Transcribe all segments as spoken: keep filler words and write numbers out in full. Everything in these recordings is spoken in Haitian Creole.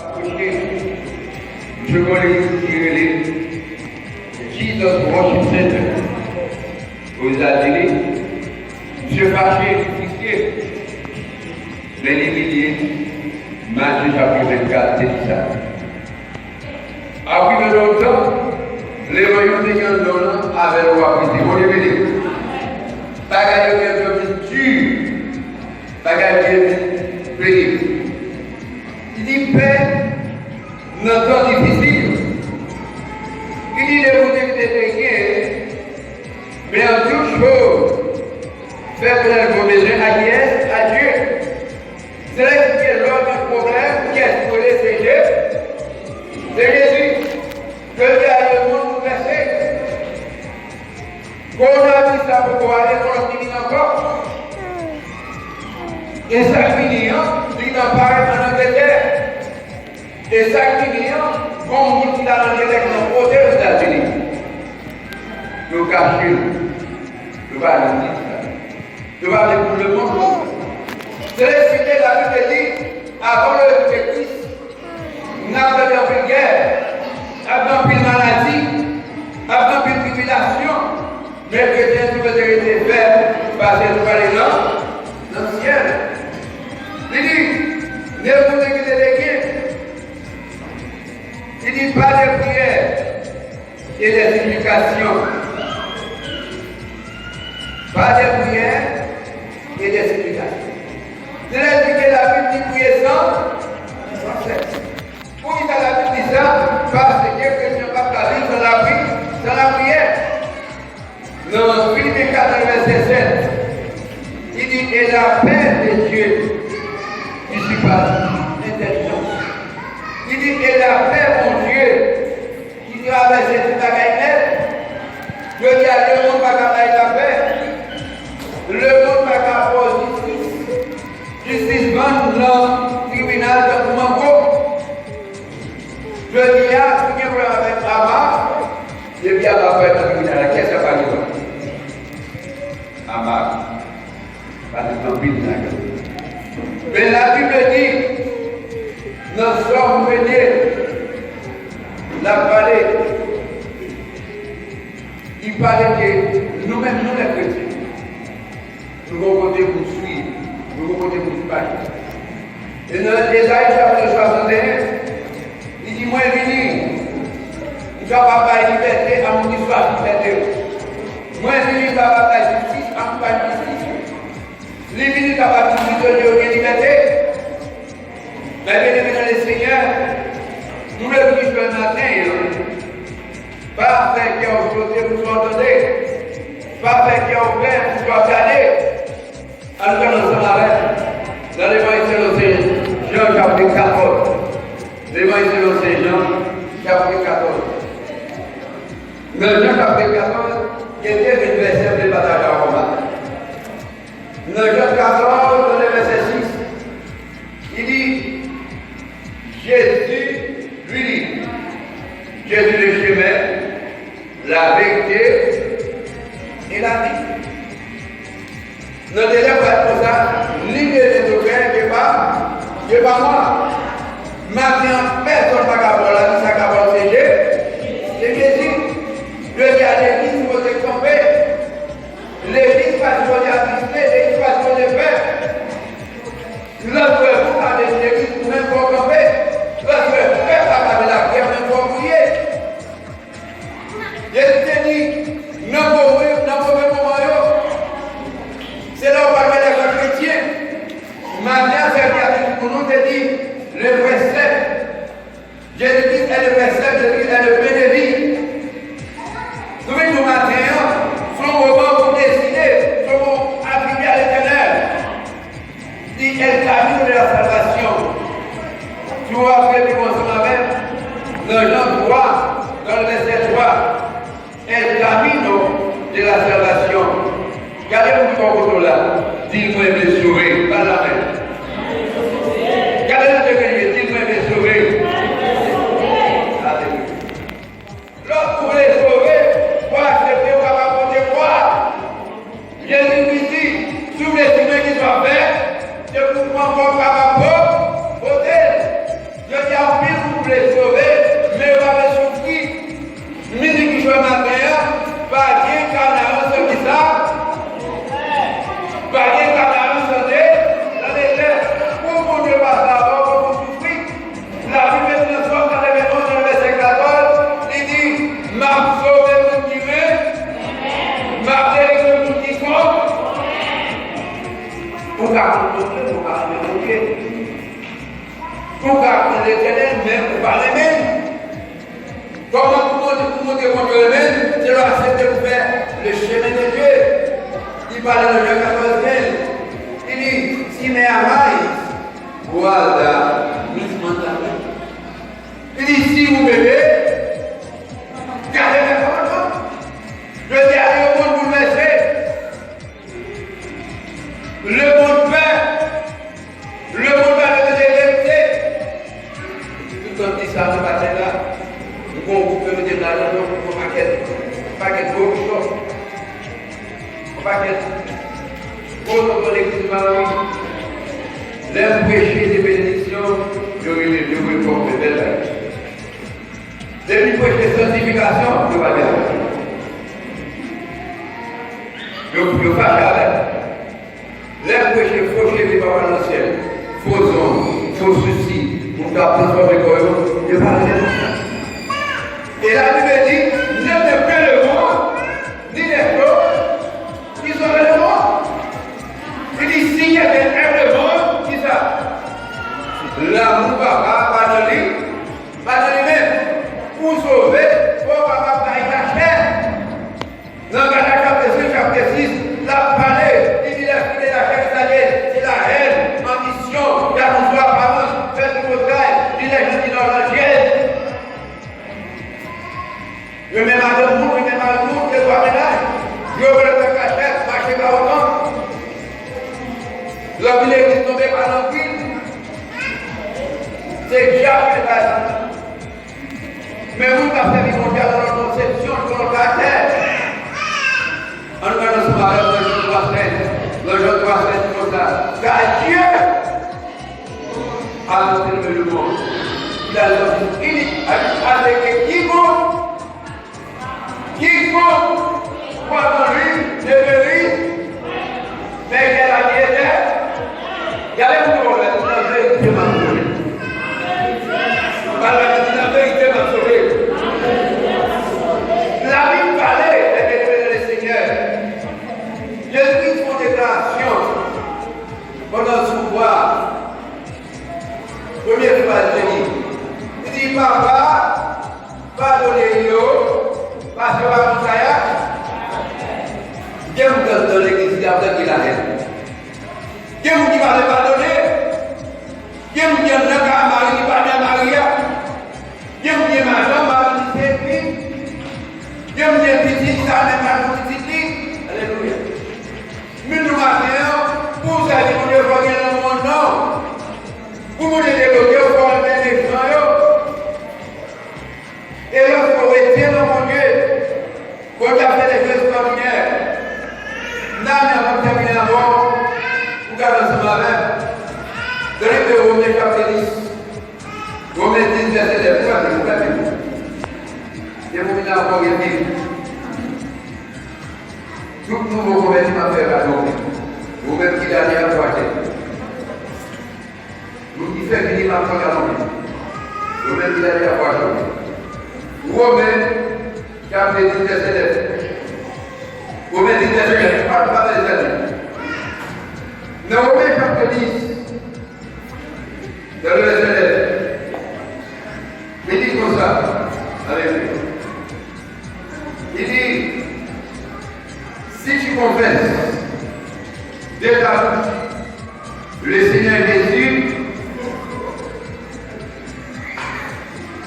Apwoche, misye gon legliz ki rele Jesus Worship Center. Ozetazini, misye fache, li friste. Men li milye, Matye chapit vennkat te di sa. Apre de lontan, levanjil te gen non nan avè l w ap rete. Bondye beni w. Bagay yo gen vin di, bagay yo gen vin peye. Li di pè nan tan difisil yo. Li di lè Bondye te benyen, mais en toute chose, faites connaître vos besoins à qui est? À Dieu. Se lè ki gen lòt pwoblèm, kiyès pou rele? Se Je-, se Jezi. Jodi a, lemonn boulvèse. Kowonaviris la poko ale, gon lòt ki vin ankò. E sa k vini an, li nan parèt ann Angletè. E sa k vini an, gon moun ki t al Angletè ki nan pote Ozetazini. Yo kache l. Yo pa vle di sa. Yo pa vle pou lemonn konnen. Se lespri ke Labib te di, avan yo revoke Kris, n ap gen anpil gè, ap gen anpil maladi, ap gen anpil tribilasyon, men kretyen toujou te rete fèm, paske nou prale nan, nan syèl. Li di, ne vous inquiétez de rien. Li di, pa de priyè. Et des supplications. Pas de prière et des supplications. Se lè l di ke Labib di priye san, san sès. Poukisa Labib di sa? Paske kretyen p ap ka viv san lapri, san lapriyè. Nan Filipen katòz vèsè sèt, li di, et la paix de Dieu qui surpasse toute intelligence. Li di, et la paix, mon Dieu, ki travèse tout bagay nèt. Jodi a, lemonn pa ka bay lapè. Lemonn pa ka ba w jistis. Jistis vann nan tribinal tankou mango. Jodi a, si w gen pwoblèm avèk Ama, depi Ama parèt nan tribinal la, kiyès k ap pale la? Ama. Pale anpil ladan. Men Labib di, nan Sòm premye, l ap pale, li pale ke nou menm, nou lè kretyen, nou gon kote pou n swiv, nou gon kote pou n pale. E nan Ezayi chapit swasanteyen, li di, mwen vini, m kapab bay libète a moun ki swaf libète yo. Mwen vini, m kapab bay jistis a moun ki pa jwenn jistis yo. Li vini kapab di prizonye yo gen libète. Men byeneme nan Lesenyè, nou vle di jodi maten an, pa fè kè w sote pou sa w tande. Pa fè kè w pè pou sa w gade. Ann pran ansanm avè m nan Levanjil selon Sen Jan, chapit katòz. Levanjil selon Sen Jan, chapit katòz. Nan Jan chapit katòz, gen de vèsè m vle pataje avè w maten. Nan Jan katòz, nan vèsè sis, li di, Jésus lui dit, je suis le chemin, la vérité et la vie. Nan de lè pral konsa, nul ne vient au Père que par, que par moi. Maten an, pèsonn pa ka ba w lavi, sa ka ba w se Je-, se Jezi. Jodi a, legliz sipoze kanpe. Legliz pa sipoze atriste, legliz pa sipoze pè. Lè w wè pou w pa vin legliz, ou menm fò w kanpe. Lè w wè pèp la pa vle lapriyè, ou menm fò w priye. Jezi te di, nan move, nan move moman yo, se lè w pa gen lè kretyen. Maten an, sèvitè a te di pou nou, te di, le precept. Jésus-Christ est le precept, Jésus-Christ est le pain de vie. Nou vin nou maten an, se yon moman pou deside, se yon moman pou atribiye a Letènèl. Li est le camin de la salvation. Si w ap rele ansanm avè m, nan Jan twa, nan vèsè twa, el camino de la salvación. Gade moun ki bò kote w la, di l, mwen vle sove, ba l lamen. Gade moun ki gen li, di l, mwen vle sove. Alelouya. Lòt ou vle sove, ou aksepte, ou kapab pote kwa. Jezi Kris di, si w vle simen ki swa vè, se pou pran kò w kapab po-, pote l. Jodi a, ou sove, men yo pa vle soufri. Mizik m jwe maten an, pa gen Kanaran san kisa? Pa gen Kanaran san de, tande byen, pou Bondye pase avè w, fòk ou soufri. Labib di nan Sòm katrevenonz, nan vèsè katòz, li di, "M ap sove moun ki renmen, m ap delivre moun ki kont." Ou ka kont Bondye, men ou pa renmen Bondye. Ou ka kont Letènèl, men ou pa renmen l. Kòman pou montre, pou montre Bondye renmen l? Se lè w aksepte pou fè le chemin de Dieu. Li pale nan Jan katòz kenz. Li di, "Si me amáis, guardad mis mandamientos." Li di, "Si vous m'aimez, gardez mes commandements." Jodi a, lemonn boulvèse. Lemonn pè. Lemonn pa vle mete verite. Tout tan m di sa nan maten la, m gen yon gwoup yo mete m ladan, donk yon pakèt, yon pakèt gwo bishop, yon pakèt gwo tonton legliz Mawi. Lè m preche de benediksyon, yo rele, yo voye kò m fè bèl bagay. Depi m preche sanktifikasyon, yo pa gen anyen. Yo, yo fache avè m. Lè m preche fo cheve papa nan syèl, fo zong, fo sousi, moun k ap transfòme kò yo, yo pa renmen sa. E Labib di, ne me plains le monde, ni les choses qui sont dans le monde. Li di, si quelqu'un aime le monde, ki sa? Lanmou papa pa nan li, pa nan li menm. Pou sove, fò w kapab bay kachè. Nan Galati chapit senk, chapit sis, l ap pale, li di lèfwi de lachè ki sa l ye, se lahèn, anbisyon, jalouzi, aparans, fè tripotay, di lèjan di lòl anjèl. Renmen madanm moun, renmen mari moun, se twa mennaj. Yo vle fè kachèt, mache pa otan. Lòt legliz tonbe pa nan anpil. Se dyab ki fè sa. Men moun k ap sèvi Bondye a, gen yon lòt konsepsyon, gen yon lòt karaktè. Ann gade ansanm avè m nan Jan twa sèz. Nan Jan twa sèz, di konsa, Car Dieu a tant aimé le monde, il a donné son unique, afin que quiconque Quiconque croit en lui ne périsse, mais qu'il ait la vie éternelle. Gade pou nou wè, nan verite m ap sove. Pale, di, nan verite m ap sove. Labib pale, lè byeneme nan Lesenyè. Jezikri fè yon deklarasyon pandan l sou kwa. Premye fraz li li, li di, Papa, padone yo, paske yo pa konn sa y ap. Gen moun k anndan legliz ki ap tande lahèn. Gen moun ki pa vle padone. Gen moun ki anndan kay mari li pa nan mari a. Gen moun gen madanm, mari li se li. Gen moun gen pitit, li pa menm pa pou pitit li. Alelouya. Men nou maten an, pou w sèvi Bondye, fò w gen lanmou anndan w. Pou Bondye debloke w, fò w renmen jan yo. E lòske w rete nan Bondye, Bondye ap fè de jan estwòdinè. Nan men an, pou m tèmine avè w, pou w gade ansanm avè m. Nan liv de Women chapit dis. Women dis vèsè nèf, ou gade, ou gade. Depi w vin avè w, gen Bib. Tout nouvo konvèti m ap fè gade w. Ou menm ki gade ap kwaze. Moun ki fèk vini m ap fè gade w. Ou menm ki gade ap kwaze. Women, chapit dis, vèsè nèf. Women dis, vèsè nèf. Pa, pa, mezanmi. Nan Women chapit dis, nan vèsè nèf, li di konsa, alelouya. Li di, si tu confesses de ta bouche le Seigneur Jésus,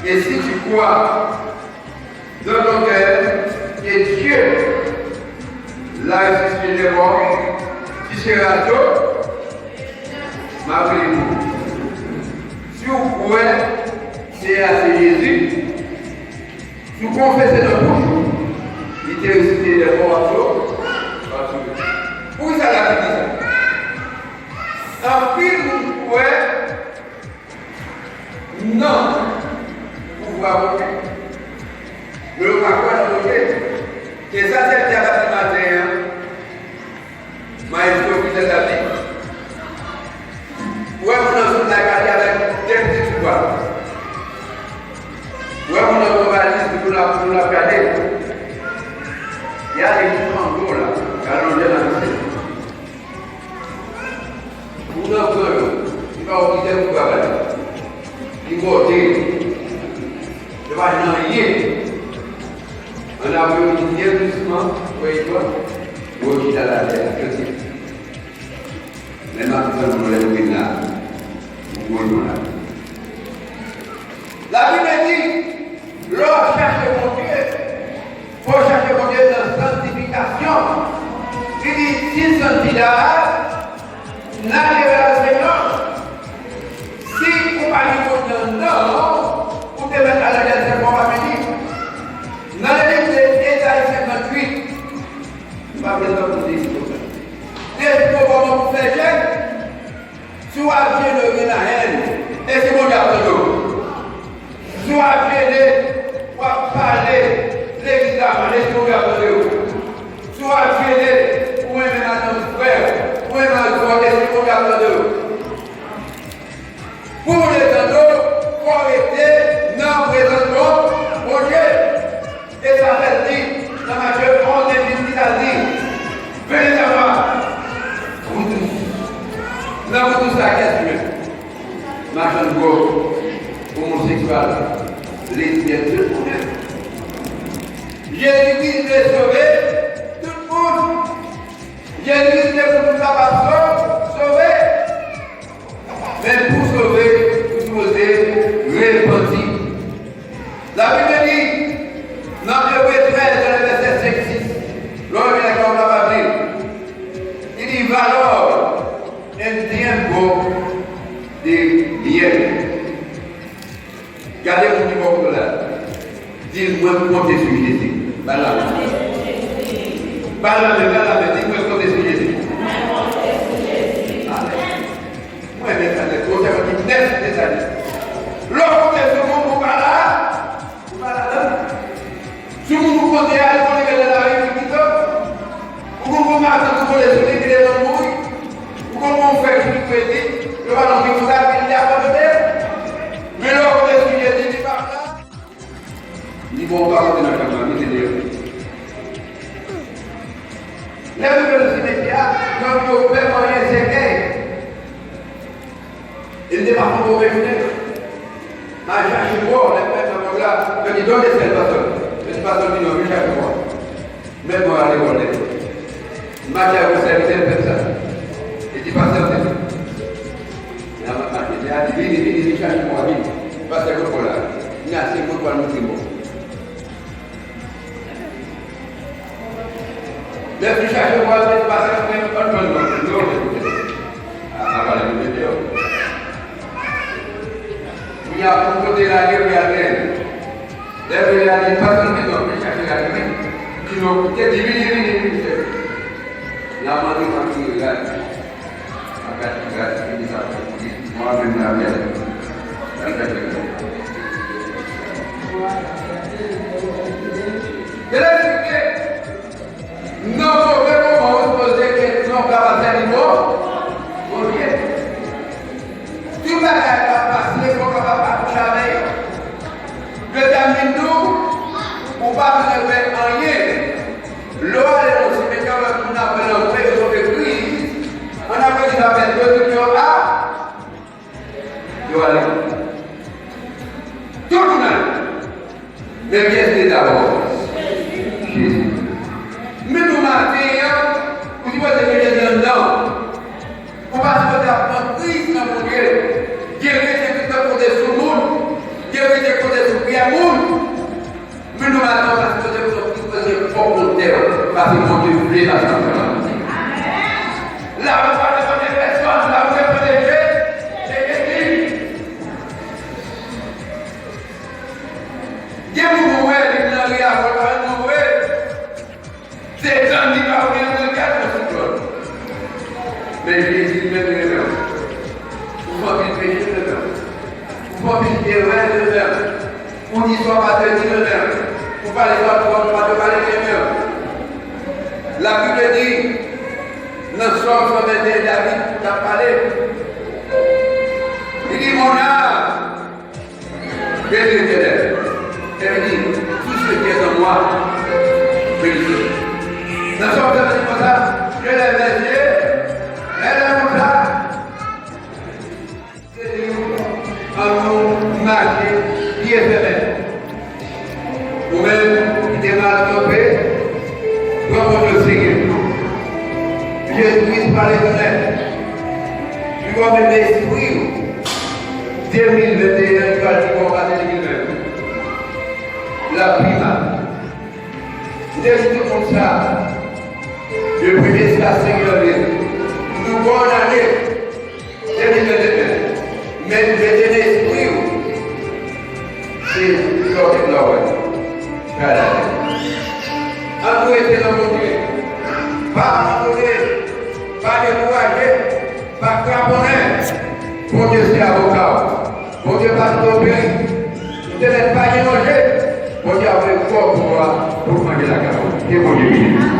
et si tu crois dans ton cœur que Dieu l'a ressuscité des morts, tu seras sauvé. M ap rele pou ou. Si w kwè Seyè a se Jezi, si w konfese nan bouch ou, li te resisite dè mò, w ap sove. W ap sove. Poukisa Labib di sa? Anpil moun kwè nan Bondye. E sa sèvitè a t ap di maten an, Mayestwo Fidèl t ap di, ou wè moun nan sot la gade avèk de pitit sou bra. Ou wè moun nan pran valiz, moun nan, moun nan ap gade. Y ale jis anwo la, y al lonje nan misye. Moun nan pran yo, li pa okipe pou travay. Li mòde. Yo pa gen anyen. Ann apre yo di byen dousman, wè, yo chita la tè a, yo di, men m ap tann ou lè m vin la, pou gwo non la. Labib di, lè w ap chache Bondye, fò w chache Bondye nan santifikasyon. Li di, si santida a, naturel Senyè, si ou pa gen Bondye anndan w, ou te mèt al nan dèzèm mò pa fini. Nan liv de Ezayi senkanntuit, m pa vle tankou te di konsa. Te di kòman pou fè jèn, si w ap jene, gen la hèn, èske Bondye ap tande w? Si w ap jene, w ap pale legliz la mal, èske Bondye ap tande w? Si w ap jene, ou renmen madanm frè w, ou renmen mari w, èske Bondye ap tande w? Pou Bondye tande w, fò w rete nan prezans Bon-, Bondye. E sa fè l di, nan Matye onz, vèsè dizuit, sa l di, venez à moi, vous tous. Nan vous tous la, kiyès ki menm? Machann dwòg, omoseksyèl, lesbyèn, tout moun. Jezikri vle sove tout moun. Jezikri vle pou nou kapab so-, sove. Men pou sove, ou sipoze repanti. Labib di, nan Ebre trèz, nan vèsè senk, sis, lè w rive la, w kapab li. Li di, valò, and the end goal, de byen. Gade moun ki bò kote w la. Di l, mwen konte sou Jezi. Ba l lamen. Ba l lamen, ba l lamen. Di, mwen konte sou Jezi. Amen. Mwen renmen sa nèt. Ou se yon tip nèt, mezanmi. Lè w konte sou moun, ou pa la. Ou pa ladan. Si moun ou konte a, li konn rive nan lari, li kite w. Ou konn gon matant ou konte sou li, ki te nan mouri. Ou konn gon frè ki tou pèdi, yo pa nan vi konsa, epi li abandone w. Men lè w konte sou Jezi, li pa la. Li bon, ou pa konte nan chanm nan, li te deyò. Lè m rive nan simetyè a, yo di yo pè manyen sèkèy. E m te pase yon move jounen. M al chache bò, lè m fè nan bò la, yo di, donde está el pastor? Yo di, pastè vini, vin chache bò. Men mwen ale bò lè. M mache avèk sèvitè m fè sa. E di, pastè, m te fè. Lè m ap mache, lè a di, vini, vini, vin chache bò, vini. Pastè, kot bò la? Vin ase, kot bò, nou te bò. Lè m vin chache bò a, se pase mwen, ann pran mwen, yo, a, a pale mwen deyò. Kounye a, pou kote lage, pou y al rele. Lè m rele a, li pa sanble non, vin chache lage, wi. Di non, koute, di vini, vini, vini, vini. L ap mande m ap vini lage. Mwen menm la, mwen. Nan move moman, ou sipoze gen yon kapab sèvi Bondye. Tout bagay k ap pase, fò w kapab akouche avè yo. Dezèm vin di w, ou pa bezwen wè anyen. Lè w ale nan simetyè, w wè moun ap lantre, yo sove Kris. Ann apre li va fè de milyon a, yo ale. Tout moun ale. Men kiyès ki te dabò? Jezi. Men nou maten an, ou sipoze gen Jezi anndan w. Ou pa sipoze ap pran kriz nan Bondye. Gen kretyen ki konte sou moun. Gen kretyen ki konte sou priyè moun. Men nou maten an, ou pa sipoze pran kriz, pase pwòp kont tè w. Pase Bondye vle, pase ansanm ak Bondye. Labib pa depann de pèsòn, labib depann de Je-, de Jezi. Gen moun ou wè, li nan ri a, ou pa wè moun ou wè. Se tann li pa vle antre kay mwen sou lòd. Men Jezi li menm li renmen w. Ou fè anpil peche, li renmen w. Ou fè anpil erè, li renmen w. Ou di sa w pa dwe di, li renmen w. Ou pale sa twòp, ou pa te pale byen menm. Labib di, nan Sòm san venteyen, David t ap pale. Li di, mon âme, bénis l'Éternel. Et il dit, tout ce qui est en moi, bénis. Nan Sòm sa, li di konsa, je lève mes yeux vers les montagnes. Ann nou mache pye fèmen. Ou menm ki te mal kanpe, pran kont yo serye. Jezi Kris pale konnen. Li kòm espri w. De mil venteyen an, li pral pi bon pase de mil ven. L ap pi mal. M te di tout moun sa. Depi deja senk ane, nou bòn ane de mil venteyen. Men mete nan espri w, se sa w te vle wè. Gade. Ann nou rete nan Bondye. Pa abandone, pa dekouraje, pa kraponnen. Bondye se avoka w. Bondye pa twonpe li. Ou te mèt pa gen manje, Bondye ap voye kò pou ou a pou l manje lakay ou. Ke Bondye beni nou.